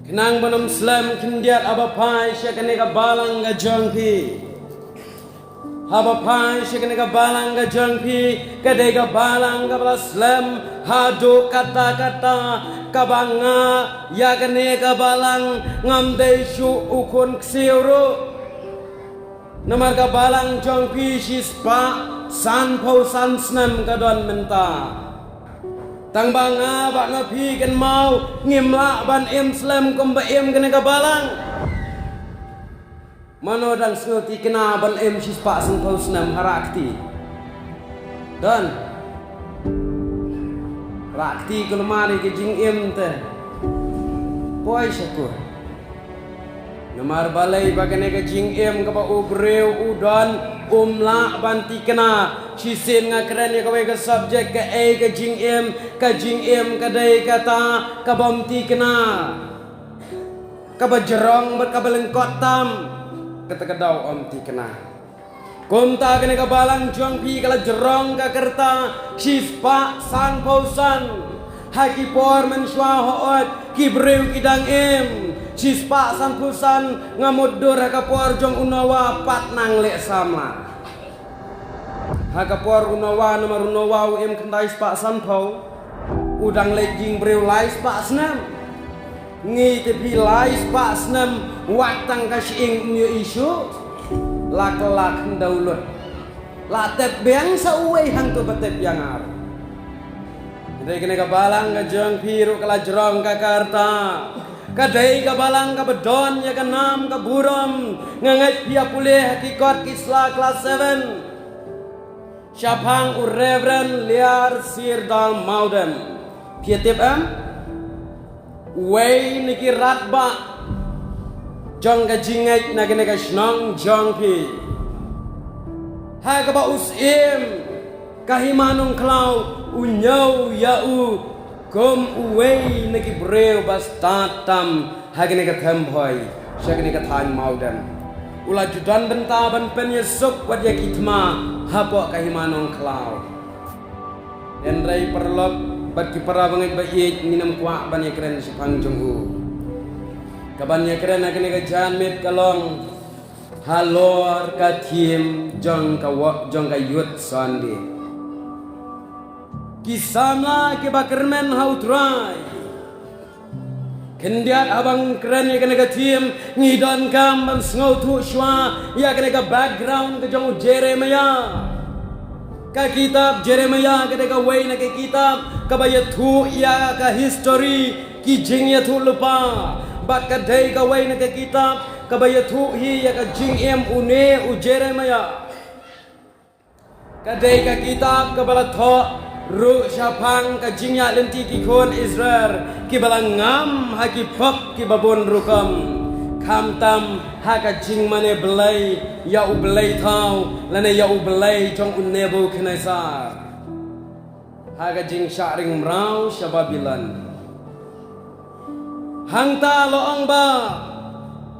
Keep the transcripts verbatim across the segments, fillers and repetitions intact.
Khnang ban ym slem khyndiat haba phai sha kane ka balang ka jong phi. Haba phai sha kane ka balang ka jong phi, ka dei ka balang kaba la slem haduh katta katta, kaba nga ïa kane ka balang ngam dei shuh u khun ksiew ruh. Namar ka balang jong phi shispah sanphew san snem ka don mynta. Tang ba nga bad nga phi kynmaw ngim lah ban im slem kumba im kane ka balang. Mano dang sngewthikna ban im shispah sanphew snem ha rah kti? Don. Rah kti ka lum ar ïa ka jingim te. Poi shakur. Namar balei? Ba kane ka jingim kaba u briew u don um lah ban thikna. Shisien nga kren ïa kawei ka subject, kaei ka jingim? Ka jingim ka dei kata kabym thikna, kaba jrong bad kaba lyngkot tam. Kata ka daw ym thikna. Kumta kane ka balang jong phi ka la jrong ka rta shispah sanphew san. Ha ki por mynshuwa hooid ki briew ki dang im. Shispah sanphew san nga mutdur ha ka por jong u Noah pat nang leh samla. Ha ka por u Noah, namar u Noah u im khyndai spah sanphew. U dang leit jingbriew lai spah snem. Ngi te phi lai spah snem wat tang ka shyieng ym ïohi shuh. La kylla khyndew lut. La tep biang sa uwei hangto ba tep ïa nga ruh. Hynrei kane ka balang ka jong phi ruh ka la jrong ka rta. Ka dei ka balang kaba don ïa ka nam ka burom. Nga ngeit phi ïa pule ha ki kot ki sla klas seven. Shaphang u Reverend Liar Sirdar Mawdem. Phi ïa tip em? Uwei na ki radbah jong ka jingngeit na kane ka shnong jong phi. Ha kaba u Syiem ka Hima Nongkhlaw u ñiew ïa u kum uwei na ki briew ba stad tam ha kane ka Themboi sha kane ka thaiñ Mawdem. U la ju don bynta ban pynïasuk wat ïa ki thma hapoh ka Hima Nongkhlaw. Hynrei paralok bad ki para bangeit ba ïeit, ngin ym kwah ban ïakren shaphang jong u. Kaban ïakren ha kane ka janmiet ka long halor ka theme jong ka wa-, jong ka Youth Sunday. Ki samla kiba kyrmen ha U Trai. Khyndiat haba ngi kren ïa kane ka theme, ngi donkam ban sngewthuh shuwa ïa kane ka background ka jong u Jeremiah. Ka kitab Jeremiah ka dei kawei na ki kitab kaba ïathuh ïa ka history, ki jingïathuhlypa. Bad ka dei kawei na ki kitab kaba ïathuh hi ïa ka jingim une u Jeremiah. Ka dei ka kitab kaba la thoh ruh shaphang ka jingïaid lynti ki khun Israel kiba la ngam ha ki pop kiba bun rukom, khamtam ha ka jingmane blei ïa u blei thaw lane ïa u blei jong u Nebukhadnessar. Ha ka jingshah ring mraw sha Babilon. Hangta la ong ba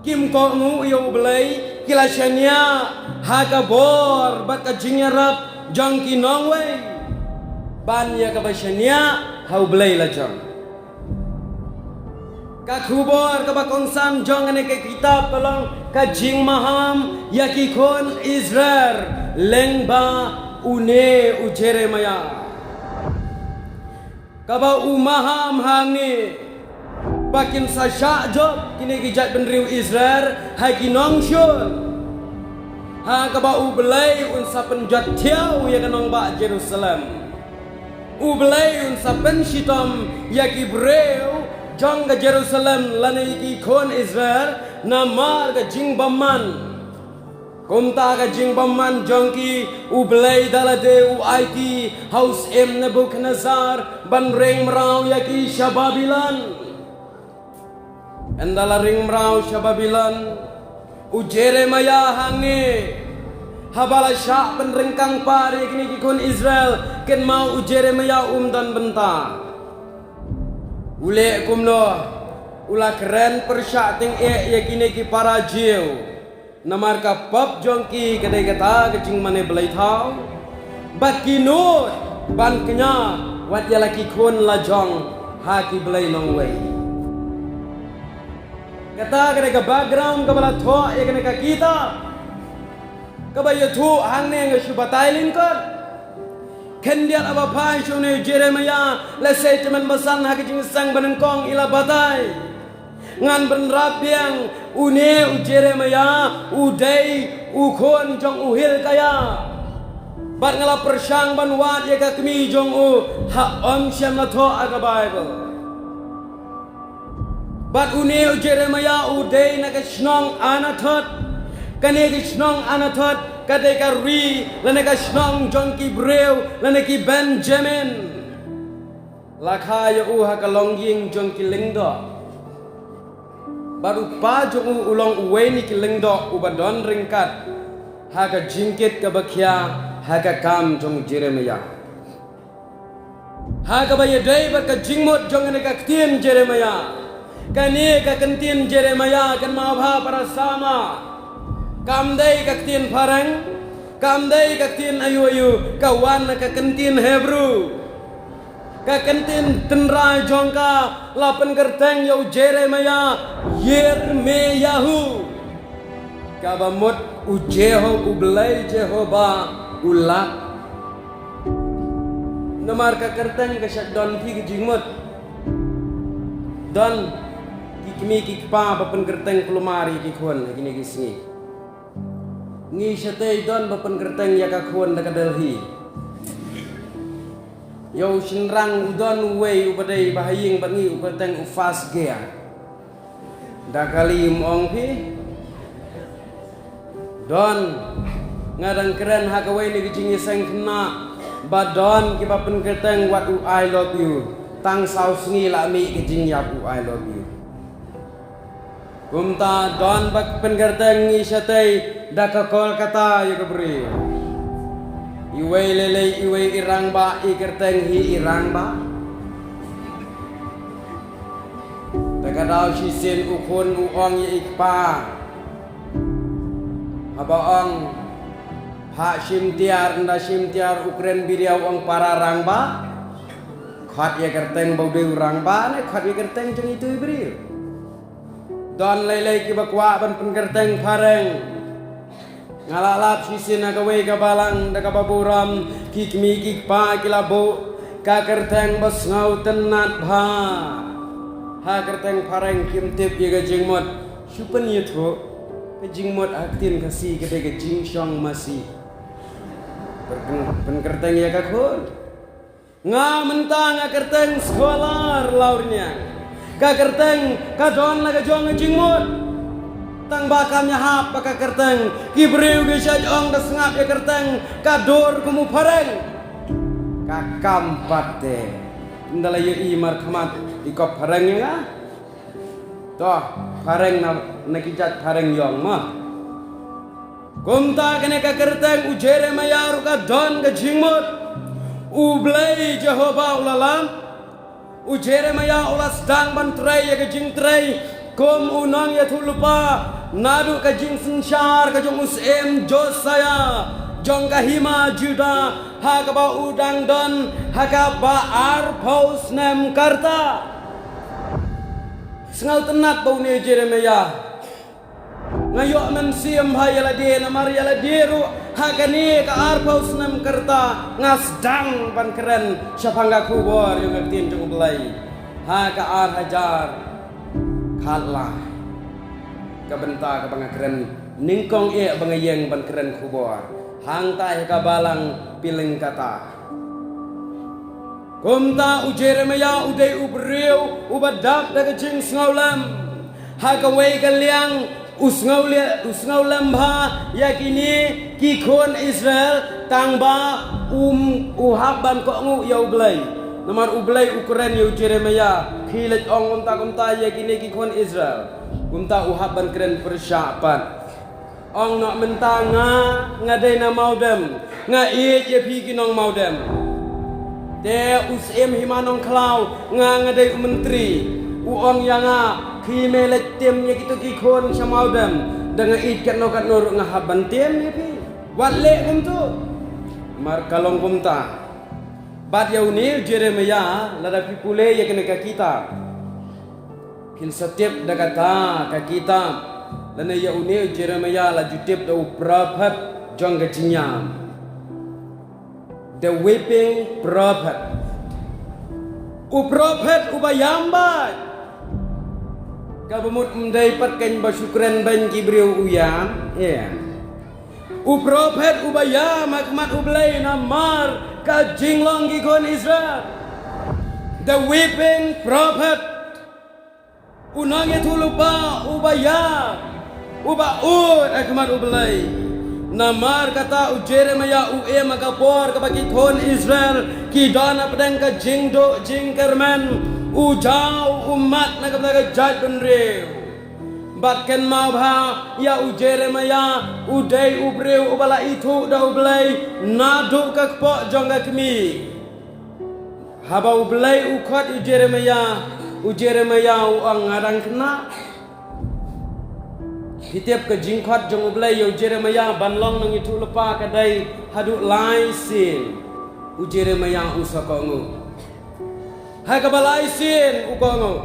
kim kohnguh ïa u Blei, ki la shaniah ha ka bor bad ka jingïarap jong ki nongwei ban ïa kaba shaniah ha u Blei la jong. Ka khubor kaba kongsan jong kane ka kitab ka long ka jingmaham ïa ki khun Israel lyngba une u Jeremiah. Kaba u maham hangne ba kin sa shah jop kine ki jaitbynriew Israel ha ki nongshun. Ha kaba u Blei un sa pynjot thiaw ïa ka nongbah Jerusalem. U Blei un sa pynshitom ïa ki briew jong ka Jerusalem lane ïa ki khun Israel namar ka jingbymman. Kumta ka jingbymman jong ki, u Blei da lade u aiti ha u Syiem Nebukhadnessar ban ring mraw ïa ki sha Babilon. Ynda la ring mraw sha Babilon, u Jeremiah hangne, haba la shah pynryngkang par ïa kine ki khun Israel, kynmaw u Jeremiah um don bynta. U leh kumno? U la kren pyrshah tyngeh ïa kine ki para Jiw. Namar ka pop jong ki ka dei kata ka jingmane blei thaw. Bad ki nud ban kñia wat ïa la ki khun la jong ha ki blei nongwei. Kata ka dei ka background kaba la thoh ïa kane ka kitab. Kaba ïathuh hangne nga shu batai lyngkot. Khyndiat haba phai sha une u Jeremiah, lehse tymmen basan ha ka jingïaseng banyngkong i la batai. Ngan bynrap biang, une u Jeremiah u dei u khun jong u Hilkiah. Bad nga la pyrshang ban wad ïa ka kmie jong u, ha ym shym la thoh ha ka Baibl. Bad une u Jeremiah u dei na ka shnong Anathoth. Kane ka shnong Anathoth ka dei ka ri lane ka shnong jong ki briew lane ki Benjamin. La kha ïa u ha ka longïing jong ki lyngdoh. Bad u kpa jong u u long uwei na ki lyngdoh uba don ryngkat ha ka jingkit kaba khia ha ka kam jong u Jeremiah. Ha kaba ïadei bad ka jingmut jong kane ka ktien Jeremiah. Kane ka ktien Jeremiah kan mawbha para samla. Kam dei ka ktien phareng, kam dei ka ktien ayu ayu, ka wan na ka ktien Hebru. Ka ktien tynrai jong ka la pynkyrteng ïa u Jeremiah, Yirmeyahu. Kaba mut u Jeho-, u Blei Jehobah u lap. Namar ka kyrteng ka shah don ki ka jingmut. Don ki kmie ki kpa ba pynkyrteng kulmar ïa ki khun ha kine ki sngi. Ngi shatei don ba pynkyrteng ïa ka khun da ka Delhi. Ïa u shynrang u don uwei uba dei ba ha ïing bad ngi u kyrteng u first gear. Da kali ym ong phi. Don, nga dang kren ha kawei na ka jingïaseng khynnah ba don kiba pynkyrteng wat u I love you. Tang saw sngi la mih ka jingïap u I love you. Kumta don ba pynkyrteng ngi shatei da ka Kolkata ïa ka briew. Iwei lei lei iwei i rangbah i kyrteng hi i rangbah. Te ka daw shisien u khun u ong ïa i kpa. Haba ong, pha shim tiar, nda shim tiar u kren bria u ong para rangbah. Khot ïa kyrteng ba u dei u rangbah ne khot ïa kyrteng jong itu i briew. Don lei lei kiba kwah ban pynkyrteng phareng. Nga la lap shisien ha kawei ka balang da kaba burom, ki kmie ki kpa ki la buh ka kyrteng ba sngewtynnat bha. Ha kyrteng phareng kim tip ïa ka jingmut. Shu pynïathuh, ka jingmut ha ktien Khasi ka dei ka jingshong masi. Pyn-, pynkyrteng ïa ka khun. Nga mynta nga kyrteng scholar Lawrniang. Ka kyrteng ka don la ka jong ka jingmut. Tang ba kam ïahap ba ka kyrteng, ki briew ki shait ong da sngap ïa kyrteng ka dur kum u phareng. Ka kam pat te. Ynda la ïohi markhmat i kop phareng ïa nga. To, phareng na, na ki jait phareng ïong ma. Kumta kane ka kyrteng u Jeremiah ruh ka don ka jingmut. U Blei Jehobah u la lam. U Jeremiah u la sdang ban trei ïa ka jingtrei kum u nongïathuhlypa naduh ka jingsynshar ka jong u syiem Josiah jong ka hima Judah ha kaba u dang don ha kaba arphew snem ka rta. Sngewtynnat ba une Jeremiah. Nga ïoh mynsiem ha ïa lade namar ïa lade ruh ha kane ka arphew snem ka rta nga sdang ban kren shaphang ka khubor ïa ka ktien jong U Blei. Ha ka ar hajar khatlai. Ka bynta kaba nga kren nyngkong eh ba nga ïeng ban kren khubor. Hangta ïa ka balang Pileng kata. Kumta u Jeremiah u dei u briew uba dap da ka jingsngewlem. Ha kawei ka liang u sngewle-, u sngewlem bha ïa kine ki khun Israel tang ba um u hap ban kohnguh ïa U Blei. Namar U Blei u kren ïa u Jeremiah, khie leit ong kumta kumta ïa kine ki khun Israel. Kumta u hap ban kren pyrshah pat. Ong noh mynta nga, nga dei na Mawdem, nga ïeit ïa phi ki nong Mawdem. Te u syiem hima Nongkhlaw, nga, nga dei u myntri. U ong ïa nga, khie me leit tim ïa kito ki khun sha Mawdem. Da nga ïeit katno katno ruh nga hap ban tim ïa phi. Wat leh kumto. Mar ka long kumta. Bad ïa une u Jeremiah, lada phi pule ïa kane ka kitab. Phin sa tip da kata ka kitab, lane ïa une u Jeremiah la ju tip da u prophet jong ka jingïam. The weeping prophet. U prophet uba ïam bad. Kaba mut ym dei pat kein ba shu kren beiñ ki briew u ïam. Ïa. U prophet uba ïam ha khmat U Blei namar ka jinglong ki khun Israel. The weeping prophet. U nongïathuhlypa uba ïam, uba ud ha khmat U Blei. Namar kata u Jeremiah u im ha ka por kaba ki khun Israel ki don hapdeng ka jingduh jingkyrmen. U jaw ummat na ka bynta ka jaitbynriew. Bad kynmaw bha ïa u Jeremiah, u dei u briew uba la ithuh da U Blei naduh ka kpoh jong ka kmie. Haba U Blei u khot ïa u Jeremiah, u Jeremiah u ong nga dang khynnah. Phi tip ka jingkhot jong U Blei ïa u Jeremiah ban long nongïathuhlypa ka dei haduh lai sien. U Jeremiah u sa kohnguh. Ha kaba lai sien u kohnguh.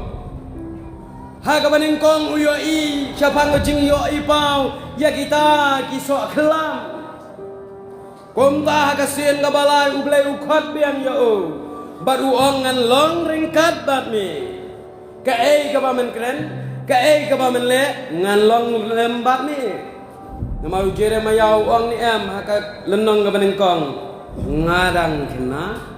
Ha kaba nyngkong u ïohi shaphang ka jingïohi paw ïa kita ki soh khlam. Kumta ha ka sien kaba lai U Blei u khot biang ïa u. Bad u ong ngan long ryngkat bad me. Kaei kaba men kren, kaei kaba men leh, ngan long lem bad me. Namar u Jeremiah u ong ne em ha ka lynnong kaba nyngkong. Nga dang khynnah.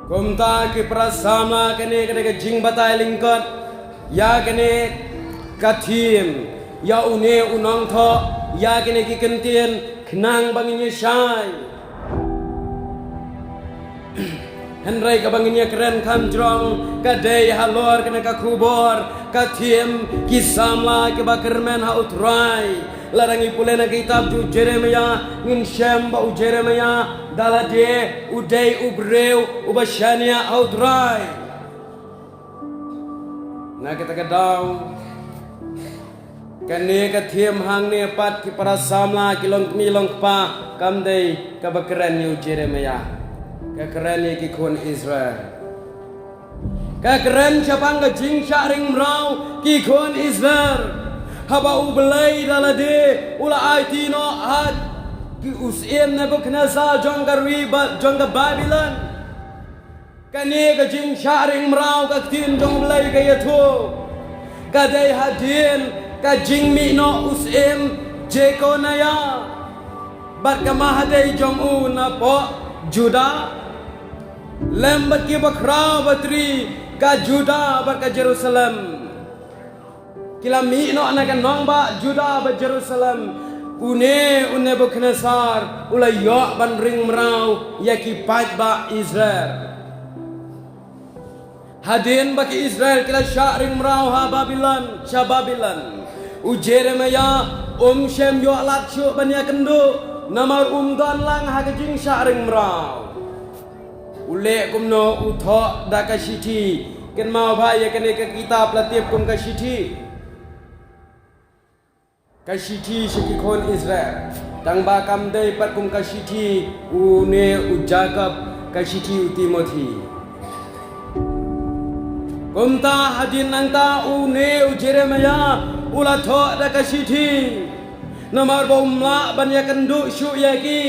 Kumta ki para samla kane ka dei ka jingbatai lyngkot. Ïa kane ka theme. Ïa une u nongthoh. Ïa kane ki kyntien. Khnang ba ngin ïa shai. Hynrei kaba ngin ïa kren kham jrong ka dei halor kane ka khubor ka theme ki samla kiba kyrmen ha U Trai. Lada ngi pule na kitab jong u Jeremiah ngin shem ba u Jeremiah da lade u dei u briew uba shaniah ha U Trai. Na kata ka daw kane ka theme hangne pat ki para samla ki long kmie long kpa kam dei kaba kren ïa u Jeremiah. Ka kren ïa ki khun Israel. Ka kren shaphang ka jingshah ring mraw ki khun Israel. Haba U Blei da lade u la aiti noh ha ki u syiem Nebuchadnezzar jong ka ri ba jong ka Babylon. Kane ka jingshah ring mraw ka ktien jong U Blei ka ïathuh. Ka dei hadien ka jingmih noh u syiem Jeconiah. Bad ka mahadei jong u na poh Judah. Lem bad ki bakhraw batri ka Judah bad ka Jerusalem. Ki la mih noh na ka nongbah Judah bad Jerusalem. Une u Nebuchadnezzar u la ïoh ban ring mraw ïa ki paidbah Israel. Hadien ba ki Israel ki la shah ring mraw ha Babylon, sha Babylon. U Jeremiah um shym ïoh lad shuh ban ïakynduh namar um don lang ha ka jingshah ring mraw. U leh kumno? U thoh da ka shithi. Kynmaw bha ïa kane ka kitab la tip kum ka shithi. Ka shithi sha ki khun Israel. Tang ba kam dei pat kum ka shithi une u Jakob, ka shithi u Timothi. Kumta hadien nangta une u Jeremiah u la thoh da ka shithi. Namar ba um lah ban ïakynduh shuh ïa ki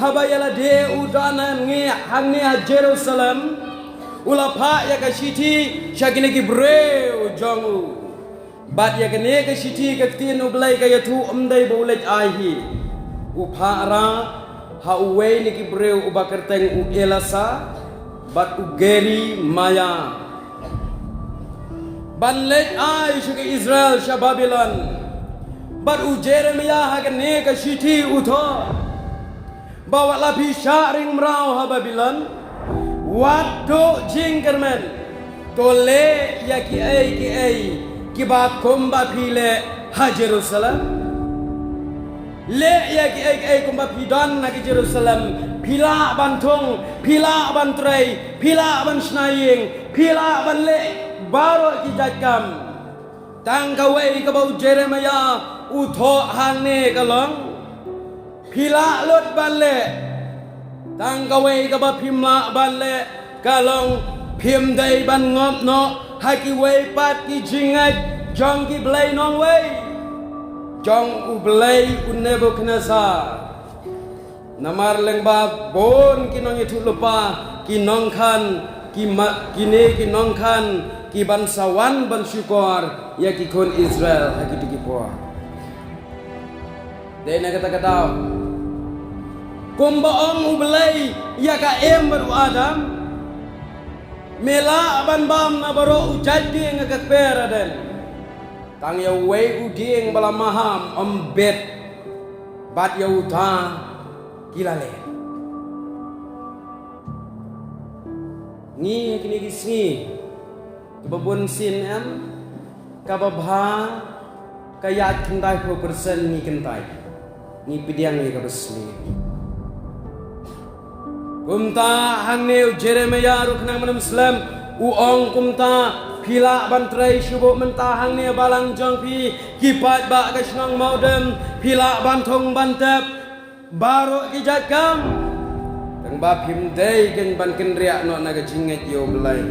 haba ïa lade u don hangne, hangne ha Jerusalem. U la phah ïa ka shithi sha kine ki briew jong u. Bad ïa kane ka shithi ka ktien U Blei ka ïathuh ym dei ba u leit ai hi. U phah ra ha uwei na ki briew uba kyrteng u Elasa bad u Jeremiah. Ban leit ai sha ki Israel sha Babylon. Bad u Jeremiah ha kane ka shithi u thoh. Ba wat la phi shah ring mraw ha Babylon. Wat duh jingkyrmen. To leh ïa kiei kiei kiba kumba phi leh ha Jerusalem. Leh ïa kiei kiei kumba phi don ha ki Jerusalem. Phi lah ban thung, phi lah ban trei, phi lah ban shna ïing, phi lah ban leh baroh ki jait kam. Tang kawei kaba u Jeremiah u thoh hangne ka long. Phi lah lut ban leh. Tang kawei kaba phim lah ban leh ka long Phim dei ban ngop noh ha kiwei pat ki jingngeit jong ki blei nongwei jong u blei u Nebukhadnessar. Namar lyngba bun ki nongïathuhlypa, ki nongkhan, ki ma-, kine ki nongkhan ki ban sa wan ban shukor ïa ki khun Israel ha kito ki por. Dei na kata ka daw, kumba ong u Blei ïa ka Im bad u Adam, me lah ban bam na baroh u jait dieng ha ka kper Eden. Tang ïa uwei u dieng ba la maham ym bit, bad ïa uta ki la leh. Ngi ha kine ki sngi kiba bun sien em, kaba bha ka ïaid khyndai phew percent ngi kyntait, ngi pdiang ïa kaba sniew. Kumta hangne u Jeremiah ruh khnang ban ym slem, u ong kumta, phi lah ban trei shuh mynta hangne balang jong phi, ki paidbah ka shnong Mawdem, phi lah ban thung ban tep baroh ki jait kam, tang ba phim dei kein ban kynriah noh na ka jingngeit ïa u Blei.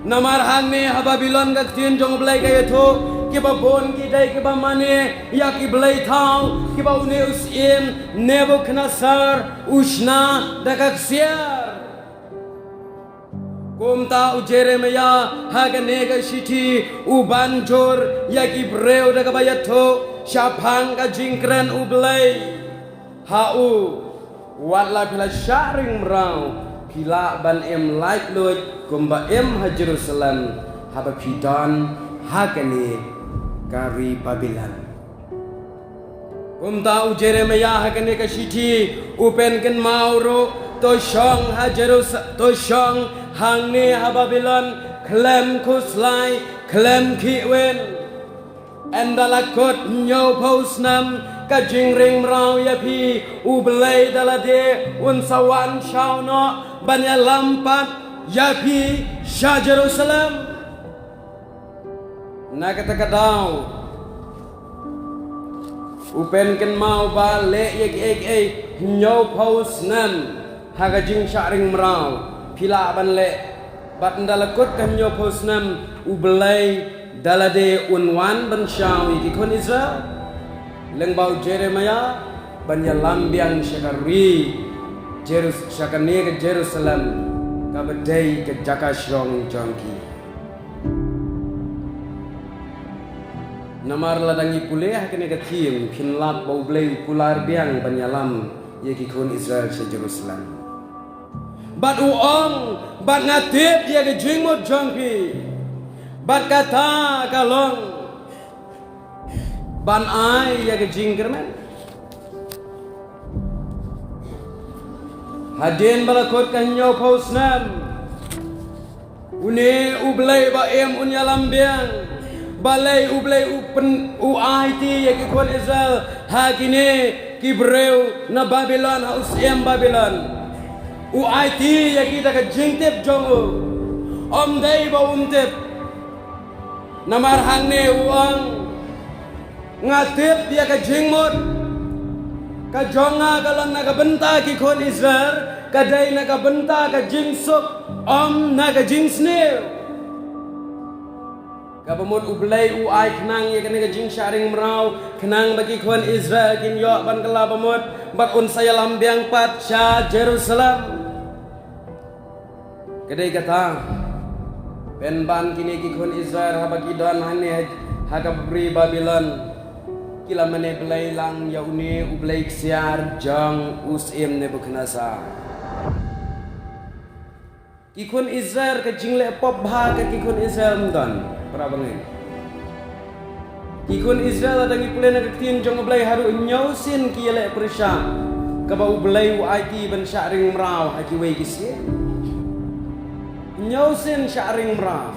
Namar hangne ha Babilon ka ktien jong u Blei ka ïathuh, kiba bun ki dei kiba mane ïa ki blei thaw, kiba une u syiem Nebukhadnessar u shna da ka ksiar. Kumta u Jeremiah ha kane ka shithi u ban jur ïa ki briew da kaba ïathuh shaphang ka jingkren u Blei ha u. Wat la phi la shah ring mraw, phi lah ban im laitluid kumba im ha Jerusalem, haba phi don ha kane ka ri Babilon. Kumta u Jeremiah ha kane ka shithi u pynkynmaw ruh, to shong ha Jerus-, to shong hangne ha Babilon khlem khuslai, khlem khihwin. Ynda la kut hynñiewphew snem ka jingring mraw ïa phi, u Blei da lade un sa wan shaw noh ban ïalam pat ïa phi sha Jerusalem. Na kata ka daw u pynkynmaw ba leh ïa kiei kiei hynñiewphew snem ha ka jingshah ring mraw, phi lah ban leh. Bad ynda la kut ka hynñiewphew snem u Blei da lade un wan ban shaw ïa ki khun Israel lyngba u Jeremiah ban ïalam biang sha ka ri Jerus-, sha kane ka Jerusalem kaba dei ka jaka shrong jong ki. Namar lada ngi pule ha kane ka theme, phin lap ba u Blei u kular biang ban ïalam ïa ki khun Israel sha Jerusalem. Bad u ong, bad nga tip ïa ka jingmut jong phi. Bad kata ka long ban ai ïa ka jingkyrmen. Hadien ba la kut ka hynñiewphew snem, une u Blei ba im un ïalam biang. Balei u Blei u pyn-, u aiti ïa ki khun Israel ha kine ki briew na Babilon, ha u syiem Babilon? U aiti ïa ki da ka jingtip jong u. Ym dei ba um tip. Namar hangne u ong, nga tip ïa ka jingmut ka jong nga ka long na ka bynta ki khun Israel, ka dei na ka bynta ka jingsuk, ym na ka jingsniew. Kaba mut u Blei u ai khnang ïa kane ka jingshah ring mraw, khnang ba ki khun Israel kin ïoh ban kylla ba mut, bad un sa ïalam biang pat sha Jerusalem. Ka dei kata, pynban kine ki khun Israel haba ki don hangne ha ka ri Babilon, ki la mane blei lang ïa une u blei ksiar jong u syiem Nebukhadnessar. Ki khun Israel, ka jingleh pop bha ka ki khun Israel ym don, para bangeit. Ki khun Israel, lada ngi pule na ka ktien jong u Blei, haduh hynñiew sien ki ïaleh pyrshah, kaba u Blei u aiti ban shah ring mraw ha kiwei ki sien. Hynñiew sien shah ring mraw.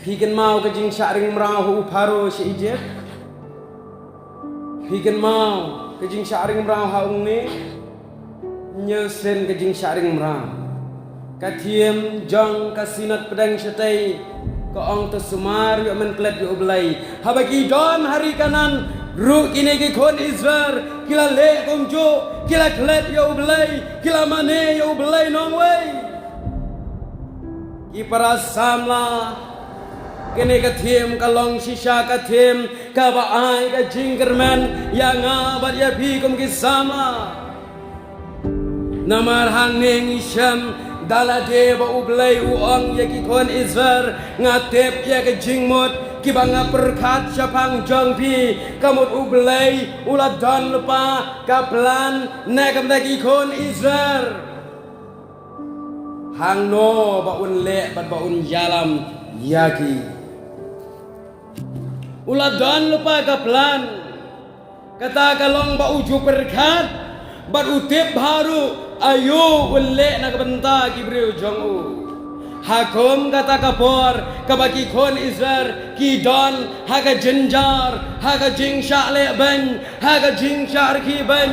Phi kynmaw ka jingshah ring mraw ha u Pharaoh sha Egypt? Phi kynmaw ka jingshah ring mraw ha u ngi? Hynñiew sien ka jingshah ring mraw. Ka theme jong ka Synod Pdeng shatei ka ong, to sumar ïoh mynta klet ïa u Blei. Haba ki don ha ri Kanaan ruh, kine ki khun Israel ki la leh kumjuh, ki la klet ïa u Blei, ki la mane ïa u Blei nongwei. Ki para samla, kane ka thim ka long shisha ka thim kaba ai ka jingkyrmen ïa nga bad ïa phi kum ki samla. Namar hangne ngi shem da lade ba U Blei u ong ïa ki khun Israel, nga tip ïa ka jingmut kiba nga pyrkhat shaphang jong phi, ka mut U Blei u la don lypa ka plan na ka bynta ki khun Israel. Hangno ba un leh bad ba un ïalam ïa ki. U la don lypa ka plan. Kata ka long ba u ju pyrkhat bad u tip bha ruh aïu un leh na ka bynta ki briew jong u. Ha kum kata ka por kaba ki khun Israel ki don ha ka jynjar, ha ka jingshah leh beiñ, ha ka jingshah rkhie beiñ,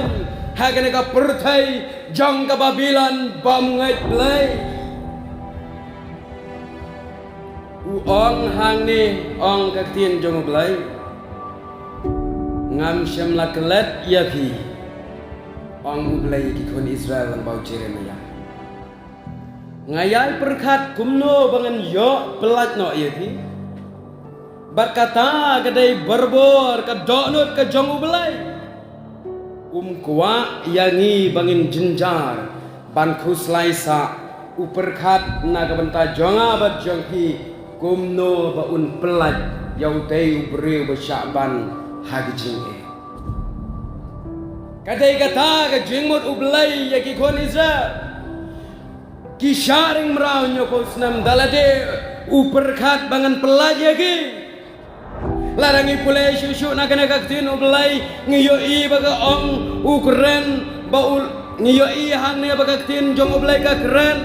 ha kane ka pyrthei jong ka Babilon bym ngeit Blei. U ong hangne, ong ka ktien jong U Blei. Ngam shym la klet ïa phi, ong U Blei ïa ki khun Israel lyngba u Jeremiah. Nga ïai pyrkhat kumno ba ngan ïoh pyllait noh ïa phi. Bad kata ka dei barabor ka dohnud ka jong U Blei. Um kwah ïa ngi ba ngin jynjar ban khuslai sah, u pyrkhat na ka bynta jong nga bad jong phi kumno ba un pyllait ïa utei u briew ba shah ban ha ka jingeh. Ka dei kata ka jingmut U Blei ïa ki khun Israel. Ki shah ring mraw hynñiewphew snem da lade u pyrkhat ba ngan pyllait ïa ki. Lada ngi pule shuh shuh na kane ka ktien U Blei, ngi ïohi ba ka ong u kren, ba u, ngi ïohi hangne ba ka ktien jong U Blei ka kren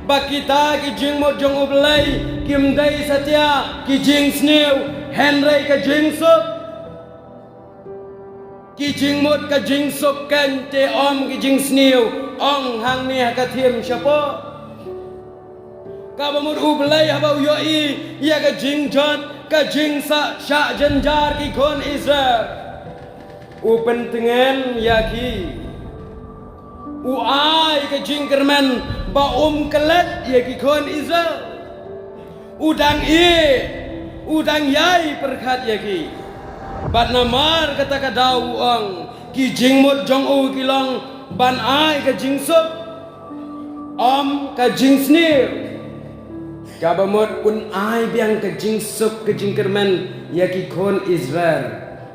ba kita ki jingmut jong U Blei kim dei satia ki jingsniew, hynrei ka jingsuk. Ki jingmut ka jingsuk kan te ym ki jingsniew, ong hangne ha ka thim shapoh. Kaba mut U Blei haba u ïohi ïa ka jingjot, ka jingshah, shah jynjar ki khun Israel, u pyntngen ïa ki. U ai ka jingkyrmen ba um klet ïa ki khun Israel. U dang ïeh, u dang ïai pyrkhat ïa ki. Bad namar kata ka daw u ong, ki jingmut jong u ki long ban ai ka jingsuk, ym ka jingsniew. Kaba mut un ai biang ka jingsuk ka jingkyrmen ïa ki khun Israel.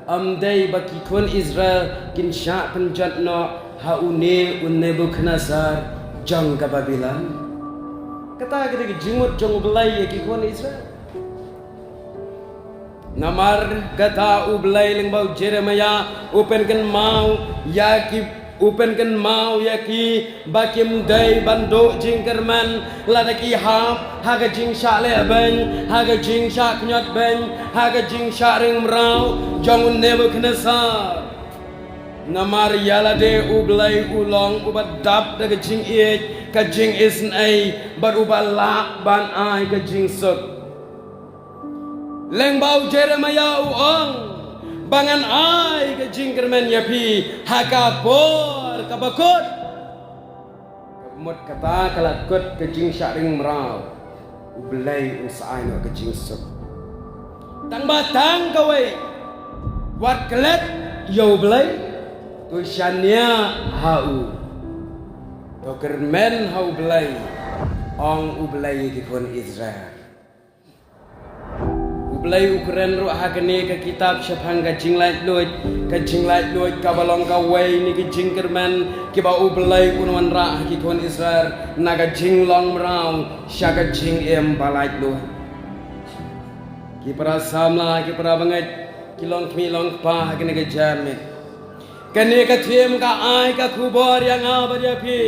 Ym dei ba ki khun Israel kin shah pynjot noh ha une u Nebukhadnezzar jong ka Babilon. Kata ka dei ka jingmut jong U Blei ïa ki khun Israel. Namar kata U Blei lyngba u Jeremiah u pynkynmaw ïa ki, u pynkynmaw ïa ki ba kim dei ban duh jingkyrmen lada ki hap ha ka jingshah leh beiñ, ha ka jingshah kñiot beiñ, ha ka jingshah ring mraw jong u Nebukhadnezzar. Namar ïa lade U Blei u long uba dap da ka jingïeit, ka jingisynei, bad uba lah ban ai ka jingsuk. Lyngba u Jeremiah u ong ba ngan ai ka jingkyrmen ïa phi ha ka por kaba kut. Mut kata ka la kut ka jingshah ring mraw, U Blei un sa ai noh ka jingsuk. Tang ba tang kawei, wat klet ïa U Blei, to shaniah ha u, to kyrmen ha U Blei, ong U Blei ïa ki khun Israel. U Blei u kren ruh ha kane ka kitab shaphang ka jinglaitluid, ka jinglaitluid kaba long kawei na ki jingkyrmen kiba U Blei un wanrah ha ki khun Israel na ka jinglong mraw sha ka jingim ba laitluid. Ki para samla, ki para bangeit, ki longkmie longkpa ha kane ka janmiet. Kane ka thim ka ai ka khubor ïa nga bad ïa phi.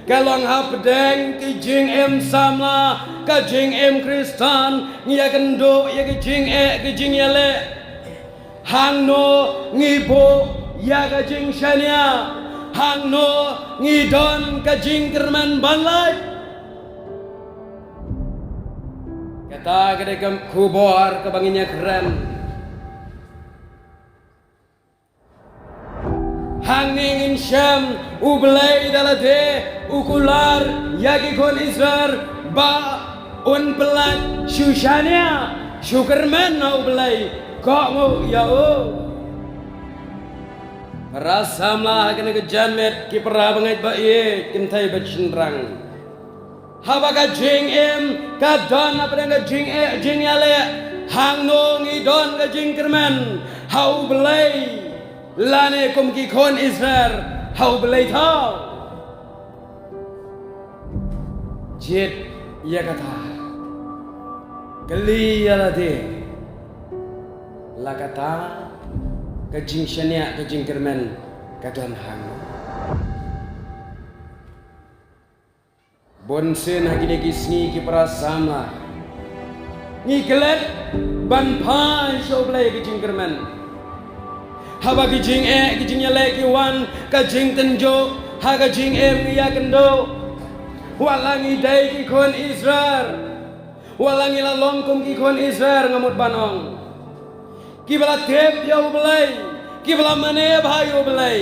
Ka long hapdeng ki jingim samla, ka jingim Khristan, ngi ïakynduh ïa ki jingeh, ki jingïaleh. Hangno ngi buh ïa ka jingshaniah, hangno ngi don ka jingkyrmen ban lait. Kata ka dei ka khubor kaba ngin ïakren. Hangne ngin shem U Blei da lade u kular ïa ki khun Israel Ba un pyllait shu shaniah shu kyrmen ha U Blei, kohnguh ïa u. Para samla, ha kane ka janmiet, ki para bangeit ba ïeit, kynthei bad shynrang, haba ka jingim ka don hapdeng ka jingeh jingïaleh, hangno ngi don ka jingkyrmen ha U Blei, lane kum ki khun Israel ha U Blei thaw? Jied ïa kata. Kylli ïa lade, la kata ka jingshaniah ka jingkyrmen ka don hangno? Bun sien ha kine ki sngi, ki para samla, ngi klet ban phai sha U Blei ka jingkyrmen. Haba ki jingeh ki jingïaleh ki wan, ka jingtynjuh ha ka jingim ngi ïakynduh. Wat la ngi dei ki khun Israel, wat la ngi la long kum ki khun Israel, nga mut ban ong, kiba la tip ïa U Blei, kiba la mane bha ïa U Blei,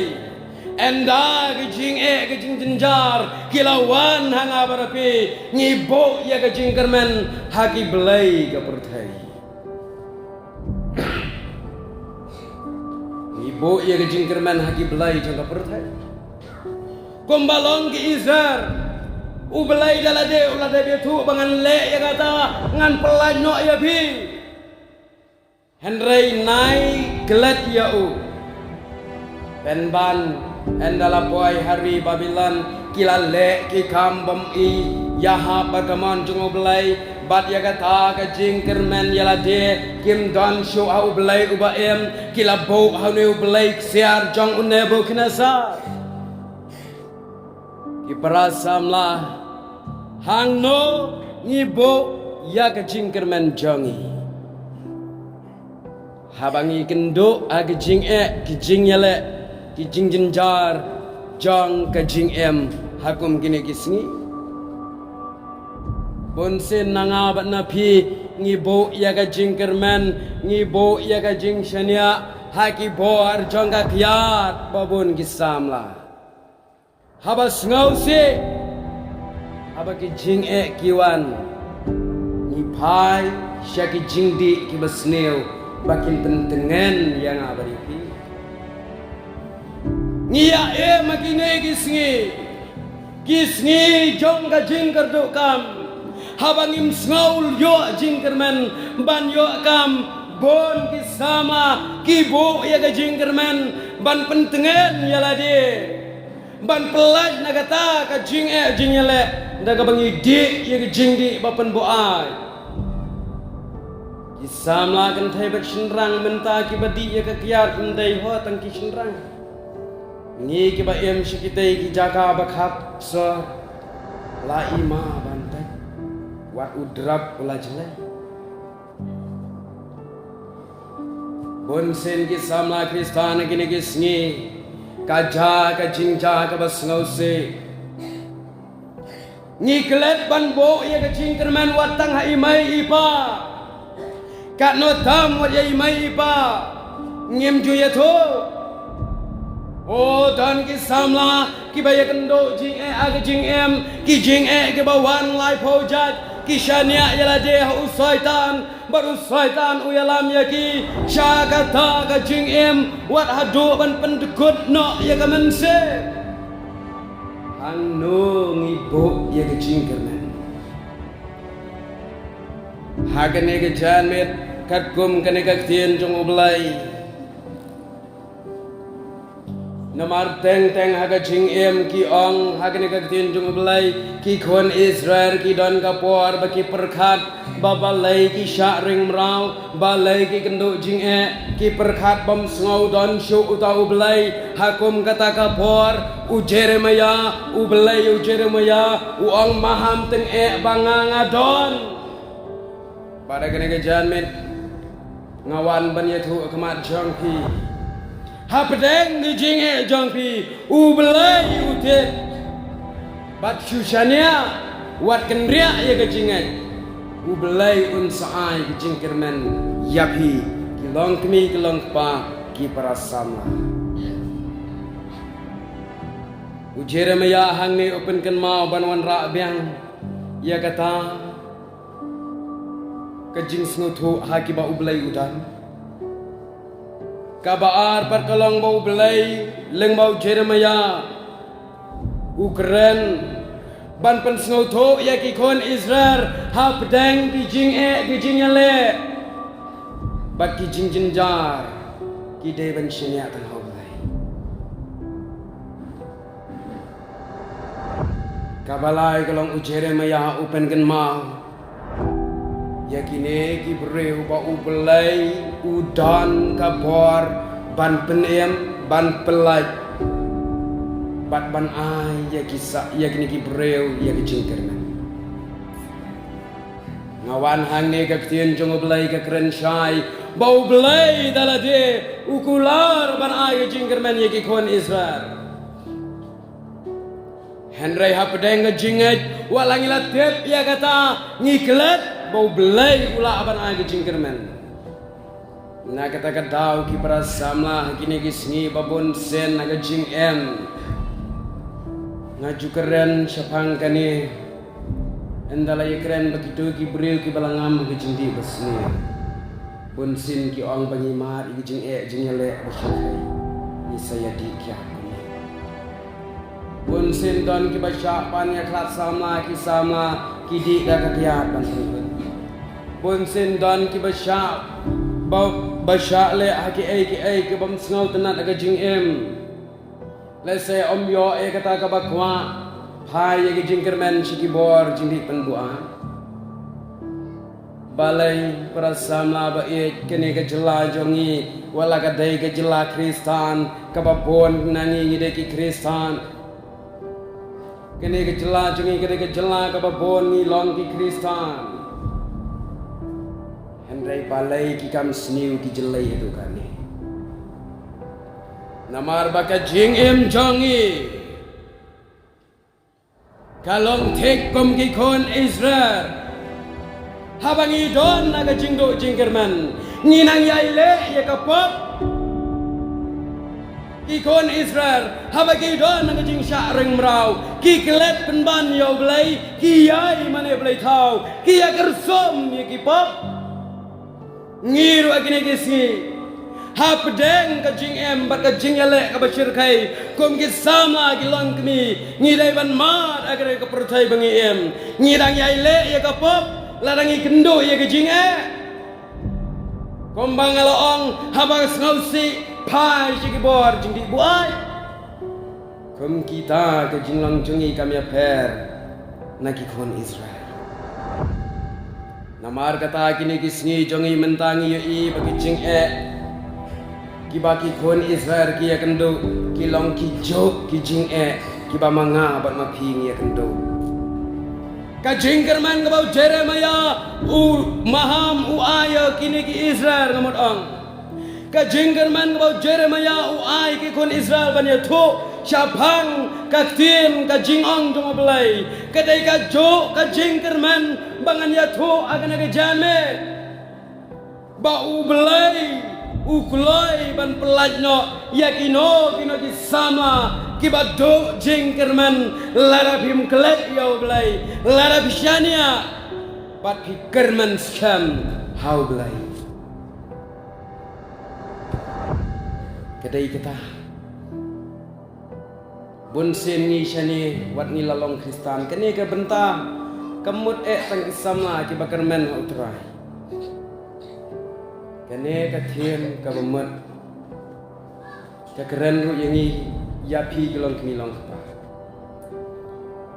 ynda ki jingeh ki jingjynjar ki la wan ha nga bad ha phi, ngi buh ïa ka jingkyrmen ha ki blei ka pyrthei. Ngi buh ïa ka jingkyrmen ha ki blei jong ka pyrthei. Kumba long ki Israel, U Blei da lade u la dep ïathuh ba ngan leh ïa kata, ngan pyllait noh ïa phi. Hynrei nai klet ïa u. Pynban, ynda la poi ha ri Babilon, ki la leh ki kam bym ïahap bad ka mon jong U Blei, bad ïa kata ka jingkyrmen ïa lade kim don shuh ha U Blei uba im, ki la buh ha une u blei ksiar jong u Nebukhadnesar. Ki para samla, hangno ngi buh ïa ka jingkyrmen jong ngi? Haba ngi kynduh ha ka jingeh, ki jingïaleh, ki jingjynjar jong ka jingim ha kum kine ki sngi, bun sien na nga bad na phi ngi buh ïa ka jingkyrmen, ngi buh ïa ka jingshaniah ha ki bor jong ka kyiad, ba bun ki samla. Haba sngewsih, haba ki jingeh ki wan, ngi phai sha ki jingdih kiba sniew ba kin pyntngen ïa nga bad ïa phi. Ngi ïa im ha kine ki sngi, ki sngi jong ka jingkyrduh kam, haba ngim sngew ïoh jingkyrmen ban ïoh kam, bun ki samla ki buh ïa ka jingkyrmen ban pyntngen ïa lade, ban pyllait na kata ka jingeh jingïaleh da kaba ngi dih ïa ka jingdih ba pynbuaid. Ki samla kynthei bad shynrang, mynta kiba dih ïa ka kyiad ym dei ho tang ki shynrang. Ngi kiba im sha kitei ki jaka ba khap sor, la i ma ban tek, wat u drap u la jlei. Bun sien ki samla Khristan ha kine ki sngi, ka jia ka jingjia kaba sngewsih. Ngi klet ban buh ïa ka jingkyrmen wat tang ha i mei i pa. Katno tam wat ïa i mei i pa ngim ju ïathuh. O, don ki samla kiba ïakynduh jingeh ha ka jingim, ki jingeh kiba wan laiphew jait, ki shaniah ïa lade ha u Soitan, bad u Soitan u ïalam ïa ki sha kata ka jingim wat haduh ban pyndkut noh ïa ka mynsiem. Hangno ngi buh ïa ka jingkyrmen? Ha kane ka janmiet, katkum kane ka ktien jong U Blei. Namar teng teng ha ka jingim ki ong ha kane ka ktien jong U Blei, ki khun Israel ki don ka por ba ki pyrkhat ba balei ki shah ring mraw, balei ki kynduh jingeh, ki pyrkhat bym sngew don shuh uta U Blei. Ha kum kata ka por, u Jeremiah, U Blei ïa u Jeremiah u ong, maham tyngeh ba nga nga don. Bad ha kane ka janmiet nga wan ban ïathuh ha khmat jong phi, hapdeng ki jingeh jong phi, U Blei u tip. Bad shu shaniah, wat kynriah ïa ka jingngeit. U Blei un sa ai ka jingkyrmen ïa phi, ki longkmie ki longkpa, ki para samla. U Jeremiah hangne u pynkynmaw ban wanrah biang Ïa kata ka jingsngewthuh ha kiba U Blei u don. Kaba ar pat ka long ba U Blei lyngba u Jeremiah u kren ban pynsngewthuh ïa ki khun Israel hapdeng ki jingeh ki jingïaleh bad ki jingjynjar, ki dei ban shaniah tang ha U Blei. Kaba lai ka long u Jeremiah u pynkynmaw ïa kine ki briew ba U Blei u don ka bor ban pynim, ban pyllait bad ban ai ïa ki sa, ïa kine ki briew ïa ki jingkyrmen. Nga wan hangne ka ktien jong U Blei ka kren shai ba U Blei da lade u kular ban ai ka jingkyrmen ïa ki khun Israel. Hynrei hapdeng ka jingngeit, wat la ngi la tip ïa kata, ngi klet ba U Blei u lah ban ai ka jingkyrmen. Na kata ka daw ki para samla, ha kine ki sngi ba bun sien na ka jingim nga ju kren shaphang kane. Ynda la ïakren bad kito ki briew kiba la ngam ha ka jingdih basniew, bun sien ki ong ba ngi mad ïa ki jingeh jingïaleh ba shyrkhei, ngi sa ïadih kiad kumne. Bun sien don kiba shah pan ïakhlad samla, ki samla ki dih da ka kyiad ban pynhun. Bun sien don kiba shah, ba, ba shah leh ha kiei kiei ki bym sngewtynnat ha ka jingim. Lehse ym ïoh ïa kata kaba kwah, phai ïa ki jingkyrmen sha ki bor jingdih pynbuaid. Balei para samla ba ïeit, kane ka jylla jong ngi, wat la ka dei ka jylla Khristan, kaba bun na ngi ngi dei ki Khristan. Kane ka jylla jong ngi ka dei ka jylla kaba bun ngi long ki Khristan. Hynrei balei ki kam sniew ki jyllei haduh kane? Namar ba ka jingim jong ngi ka long thik kum ki khun Israel. Haba ngi don na ka jingduh jingkyrmen, ngi nang ïai leh ïa ka pop. Ki khun Israel, haba ki don na ka jingshah ring mraw, ki klet pynban ïa U Blei, ki ïai mane blei thaw, ki ïa kyrsum ïa ki pop. Ngi ruh ha kine ki sngi, hapdeng ka jingim bad ka jingïaleh kaba shyrkhei, kum ki samla ki longkmie, ngi dei ban mad ha kane ka pyrthei ba ngi im. Ngi dang ïai leh ïa ka pop, lada ngi kynduh ïa ka jingeh. Kumba nga la ong, haba sngewsih, phai sha ki bor jingdih buaid. Kum kita ka jinglong jong ngi kam ïapher na ki khun Israel. Namar kata kine ki sngi jong ngi mynta ngi ïohi ba ki jingeh kiba ki khun Israel ki ïakynduh ki long kijuh ki jingeh kiba ma nga bad ma phi ngi ïakynduh. Ka jingkyrmen kaba u Jeremiah u maham u ai ïa kine ki Israel, nga mut ong. Ka jingkyrmen kaba u Jeremiah u ai ki khun Israel ban ïathuh shaphang ka ktien ka jingong jong U Blei, ka dei kajuh ka jingkyrmen ba ngan ïathuh ha kane ka janmiet. Ba U Blei u kloi ban pyllait noh ïa kino kino ki samla kiba duh jingkyrmen, lada phim klet ïa U Blei, lada phi shaniah bad phi kyrmen skhem ha U Blei. Ka dei kata. Bun sien ngi shane wat ngi la long Khristan, kane ka bynta kam mut eh tang ki samla kiba kyrmen ha U Trai. Kane ka thiem kaba mut ka kren ruh ïa ngi, ïa phi ki longkmie longkpa.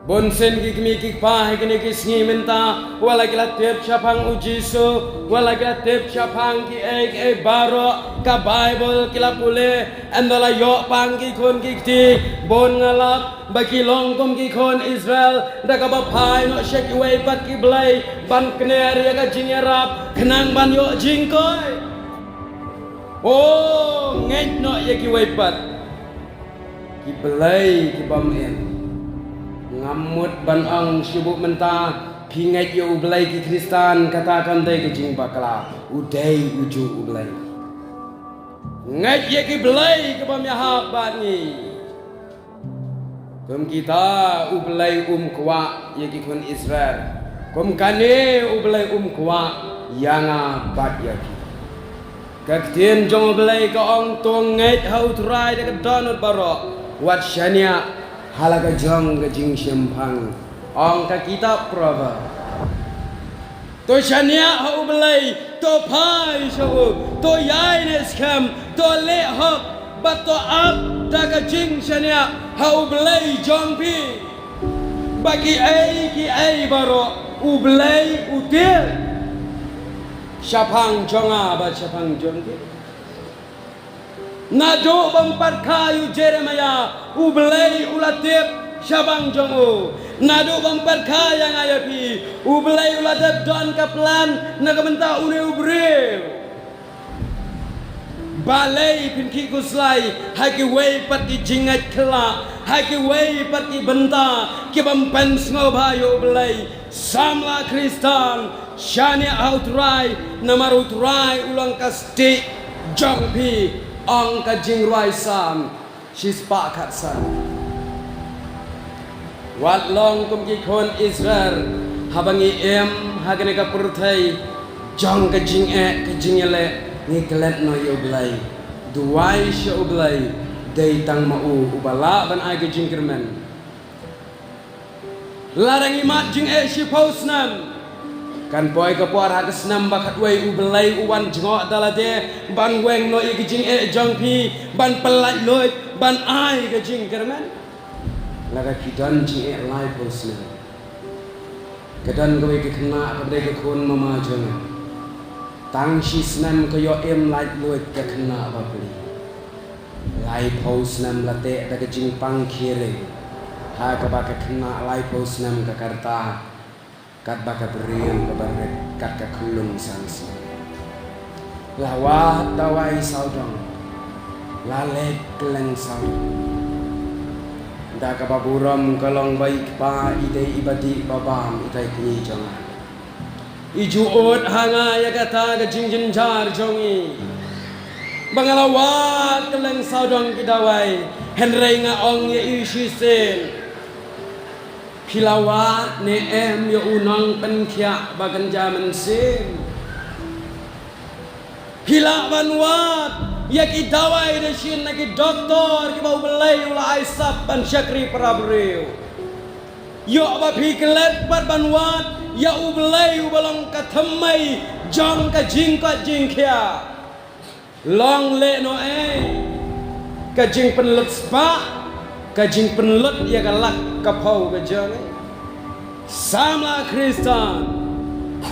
Bun sien ki kmie ki kpa ha kine ki sngi mynta, wat la ki la tip shaphang U Jisu, wat la ki la tip shaphang kiei kiei baroh, ka Baibl ki la pule, ynda la ïoh pang ki khun ki kti, bun nga lap ba ki long kum ki khun Israel, da kaba phai noh sha kiwei pat ki blei ban kner ïa ka jingïarap khnang ban ïoh jingkoit. O, ngeit noh ïa kiwei pat ki blei ki bym im. Ngam mut ban ong shu buh mynta phi ngeit ïa U Blei ki Khristan, kata kam dei ka jingbakla, u dei u juh U Blei. Ngeit ïa ki blei ki bym ïahap bad ngi. Kum kita U Blei um kwah ïa ki khun Israel, kum kane U Blei um kwah ïa nga bad ïa phi. Ka ktien jong U Blei ka ong, to ngeit ha U Trai da ka dohnud baroh, wat shaniah ha la ka jong ka jingshemphang. Ong ka kitab Proverb, to shaniah ha U Blei, to phai sha u, to ïaineh skhem, to leh hok, bad to ap da ka jingshaniah ha U Blei jong phi, ba kiei kiei baroh U Blei u tieng shaphang jong nga bad shaphang jong phi. Naduh bym pat kha ïa u Jeremiah, U Blei u la tip shaphang jong u. Naduh bym pat kha ïa nga ïa phi, U Blei u la dep don ka plan na ka bynta une u briew. Balei phin khih khuslai ha kiwei pat ki jingngeit khlak, ha kiwei pat ki bynta ki bym pynsngewbha ïa U Blei? Samla Khristan, shaniah ha U Trai, namar U Trai u long ka stieh jong phi, ong ka jingrwai Salm shispah khatsan. Wat long kum ki khun Israel, haba ngi im ha kane ka pyrthei jong ka jingeh ka jingïaleh, ngi klet noh ïa U Blei. Duwai sha U Blei, dei tang ma u uba lah ban ai ka jingkyrmen. Lada ngi mad jingeh shiphew snem, kan poi ka por ha ka snem ba khatwei U Blei u wan jngoh da lade ban weng noh ïa ka jingeh jong phi, ban pyllait luid, ban ai ka jingkyrmen. Lada phi don jingeh laiphew snem, ka don kawei ka khynnah kaba dei ka khun mama jong nga. Tang shi snem ka ïoh im lait luid ka khynnah bapli. Laiphew snem la teh da ka jingpang khering, ha kaba ka khynnah laiphew snem ka rta katba ka briew kaba rit kat ka khyllung san snem. La wad dawai sawdong, la leit kylleng sawdong. Da kaba burom ka long ba i kpa i dei iba dih ba bam itai i kñi jong nga. I ju ud ha nga ïa kata ka jingjynjar jong i, ba nga la wad kylleng sawdong ki dawai, hynrei nga ong ïa i shisien, phi la wad ne em ïa u nongpynkhiah ba kynja mynsiem? Phi lah ban wad ïa ki dawai dashin na ki doktor kiba U Blei u la ai sap ban shakri para briew? Ïoh ba phi klet pat ban wad ïa U Blei uba long ka thymmei jong ka jingkoit jingkhiah? Long lehnohei ka jingpynlut spah, ka jingpynlut ïa ka lak ka phew ka jong i. Samla Khristan,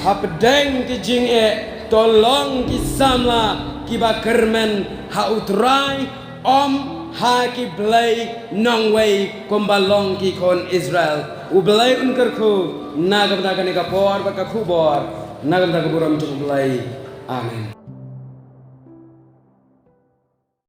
hapdeng ki jingeh to long ki samla kiba kyrmen ha U Trai, ym ha ki blei nongwei kumba long ki khun Israel. U Blei un kyrkhu na ka bynta kane ka por bad ka khubor, na ka bynta ka burom jong U Blei. Amen.